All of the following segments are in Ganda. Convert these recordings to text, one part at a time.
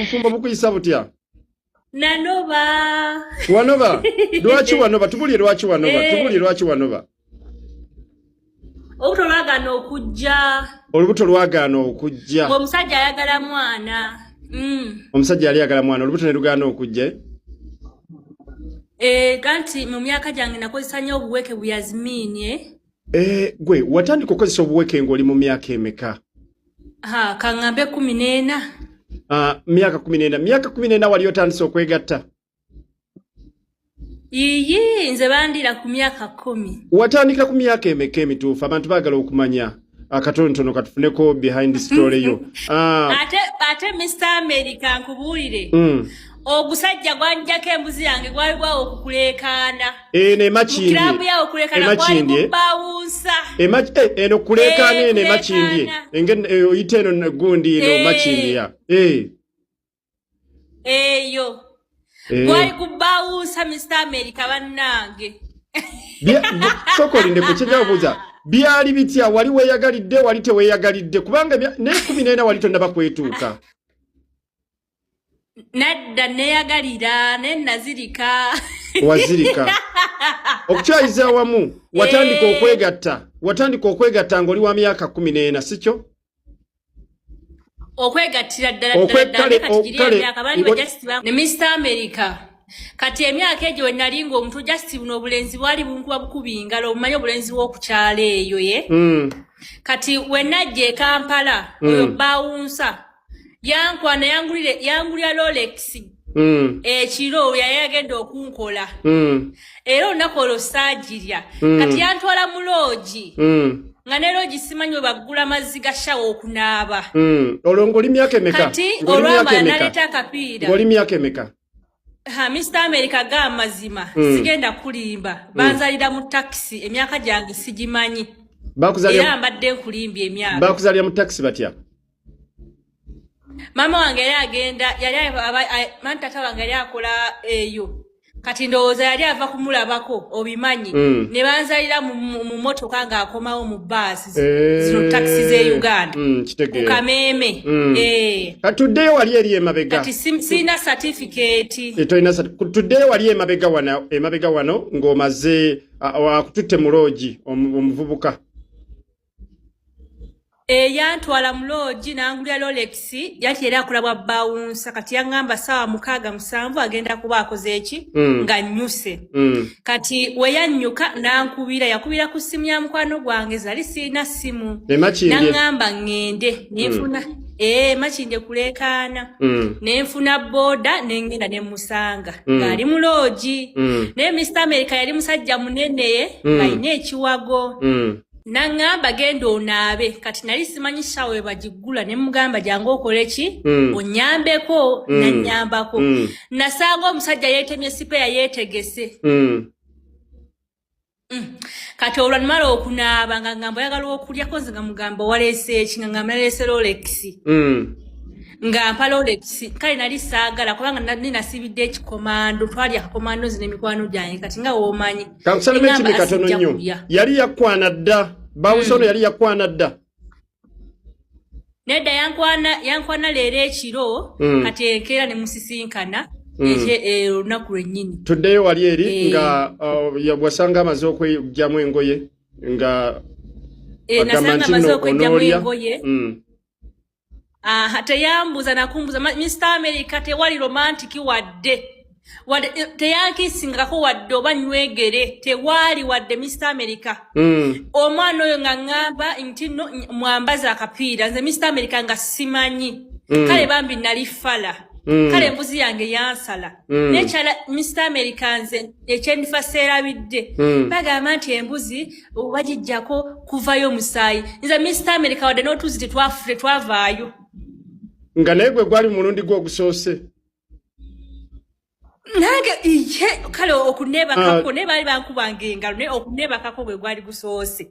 Obufumbo bukuyisa butya? Nanoba. Wanoba? Lwaki wanoba? Tubulye lwaki wanoba. Tubulye lwaki wanoba. Olubuto lwagaana okujja. Olubuto lwagaana okujja. Omusajja ayagala mwana. Omusajja yali ayagala mwana, olubuto ne lugaana okujja. Kanti mu myaka gyange nakozesa nnyo obuweke bu Yazmin, eh? Gwe watandika okukozesa obuweke ng'oli mu myaka emeka? Ha, kaŋŋambe 14. Ah, myaka 14. Myaka 14 wali otandise okwegatta? Yiyi, nze bandira ku myaka 10. Watandika ku myaka emeka emituufu? Abantu baagala okumanya akatonotono, katufuneko behind story yo. Ah. Ate Mr America, nkubuulire. Ogusajja gwanjjako embuzi yange, gwali gwawo okukuleekaana. Eno emakindye. Mu kiraabu yawo okuleekaana gwali Emakindye. Kubawunsa. Eno kuleekaana. Eno emakindye. Kuleekaana. Oyita eno gundi eno. Makindye ya. Eyo gwali kubawunsa, Mr America, bannange. Sooka olindeko, kyejja kubuuza. Byali bitya? Wali weeyagalidde, wali teweeyagalidde? Kubanga naye 14 wali tonnaba kwetuuka. Nadda, neyagalira, naye nazirika. Wazirika. Okukyayiza awamu, watandika okwegatta, watandika okwegatta ng'oli wa myaka 14, si kyo? Okwegattira ddala ddala ddala, naye kati giri emyaka baali ba just ne Mr America. Kati emyaka egyo we nali ng'omuntu, just buno obulenzi bwali bunkuba bukubi ngalo, obumanyi obulenzi bw'okukyalo eyo ye. Kati we najja e Kampala, oyo bawunsa yankwana, yangulira Rolex. Ekiro yali agenda okunkola, era olunaku olwo saagirya. Kati yantwala mu lodge, nga ne lodge simanyi we baggula mazzi ga shower okunaaba. Olwo ng'oli myaka emeka? Kati Ng'oli myaka olwamala emeka? naleeta akapiira. Ng'oli myaka emeka? Ha, Mr America, ga amazima, sigenda kulimba, banzalira mu takisi. Emyaka gyange sigimanyi. Bakuzalira Era mbadde nkulimbye emyaka. Bakuzalira mu takisi batya? Maama wange yali agenda, yali mani, tata wange yali akola eyo, kati ndowooza yali ava kumulabako, obimanyi. Ne banzalira mu motoka ng'akomawo mu baasi zino takisi z'e Uganda. Ku Kitegeera. Kameeme. Eh, Kati tuddeyo wali eri emabega. Kati sirina certificate. Tolina. Tuddeyo wali emabega wano, emabega wano ng'omaze akututte mu lodge omuvubuka. Eyantwala mu lodge n'angulira Rolex, yati yali akola bwa bouncer. Kati yaŋŋamba saawa 6, 7 agenda kuba akoze eki? Nga nnyuse. Kati we yannyuka n'ankubira, yakubira ku ssimu ya mukwano gwange, zali sirina ssimu. Emakindye. N'aŋŋamba ŋŋende nenfuna, Makindye kuleekaana. Nenfuna booda nengenda ne musanga ng'ali mu lodge. Naye Mr America, yali musajja munene, ng'alina ekiwago. Naŋŋamba, "Genda onaabe." Kati nali simanyi shower we bagiggula, ne mugamba, "Jangu okole ki? Onnyambeko." Nannyambako. Nasanga omusajja yeetemye sipeya, yeetegese. Kati olwo nimala okunaaba, nga ngamba, "Oyagala okulyako?" Nze nga mugamba, "Waleese eki?" Nga ngamba, "Naleese Rolex." Nga mpa Rolex. Kale nali saagala, kubanga nali nasibidde ekikomando, twali akakomando nze n'emikwano gyange. Kati nga woomanyi, Kankusalemu Neŋŋamba, ekimi katono "Asijja nnyo. kulya." Yali yakwana dda? Bouncer ono yali yakwana dda? Nedda, yankwana leero ekiro. Kati enkeera ne musisinkana, olunaku lwennyini. Tuddeyo wali eri nga wasanga amaze okwegyamu engoye, nga agamba Nasanga nti amaze nno okwegyamu onoolya. engoye. Aha, teyambuuza nakumbuuza. Mr America, tewali romantic wadde, teyankisingako wadde oba nywegere, tewaali wadde, Mr America. Omwana oyo nga ŋŋamba nti no mwambaze akapiira, nze Mr America nga simanyi. Kale bambi nali fala. Kale embuzi yange yansala. Nekyala, Mr America, nze ekyendifa seerabidde. Bagamba nti embuzi bagijjako kuvayo omusaayi. Nze Mr America, wadde n'otuzi tetwavaayo. Nga naye gwe gwali mulundi gwe ogusoose? Nange iye, kale okuneebakako, naye baali bankubanga engalo, naye okuneebakako gwe gwali gusoose.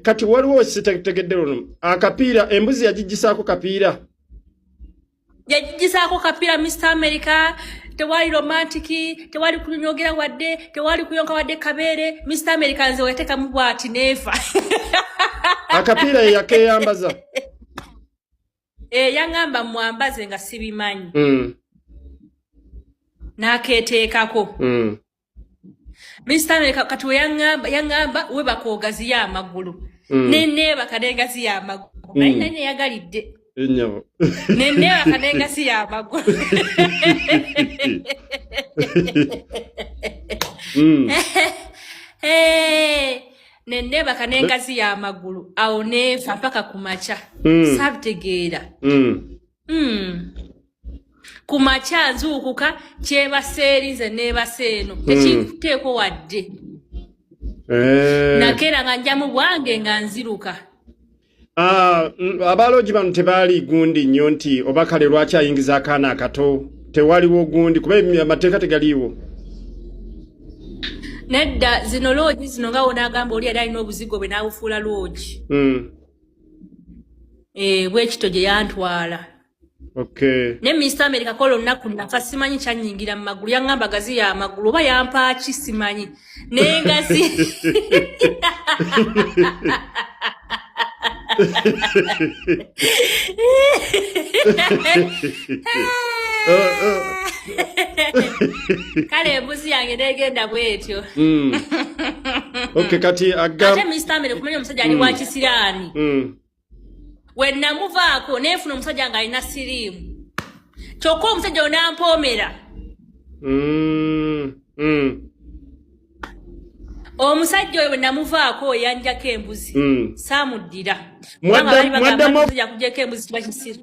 Kati waliwo sitetegedde luno akapiira, embuzi yagigisaako kapiira? Yagigisaako kapiira, Mr America. Tewali romantic, tewali kunyogera wadde, tewali kuyonka wadde kabeere. Mr America, nze weyateekamu bwati neeva. Akapiira ye yakeeyambaza? Yaŋŋamba mwambaze nga sibimanyi. N'akeeteekako. Mr. America kati we yaŋŋamba webaka ogaziye amagulu. Neneebaka nengaziya amagulu. Naye nali neyagalidde. Ennyabo. Neneebaka nengaziya amagulu. Neneebaka nengaziya amagulu awo nenfa mpaka ku makya. Saabitegeera. Ku makya nzuukuka kyebase eri nze neebase eno. Tekinkuteeko wadde. Nakeera nga njamu bwange nga nziruka. Abaloogi bano tebaali gundi nnyo nti oba kale lwaki ayingiza akaana akato, tewaliwo gundi kuba amateeka tegaliiwo. Nedda, zino loogi zino nga wonaagamba oli yali alina obuzigo bwe n'abufuula loogi. Bwekito gye yantwala. Ne Mr. America kola olunaku nafa simanyi kyannyingira mu magulu, yaŋŋamba gaziya amagulu oba yampa ki simanyi nengazi. Kale embuzi yange negenda bwetyo. Okay, kati ate Mr. America kumanya omusajja ali wa kisiraani. We namuvaako nenfuna omusajja ng'alina siriimu, kyokka omusajja ono nampoomera. Omusajja oyo bwe namuvaako yanjako embuzi. Saamuddira. Kubanga baali bagamba nti omusajja akugyeko embuzi kiba kisiru.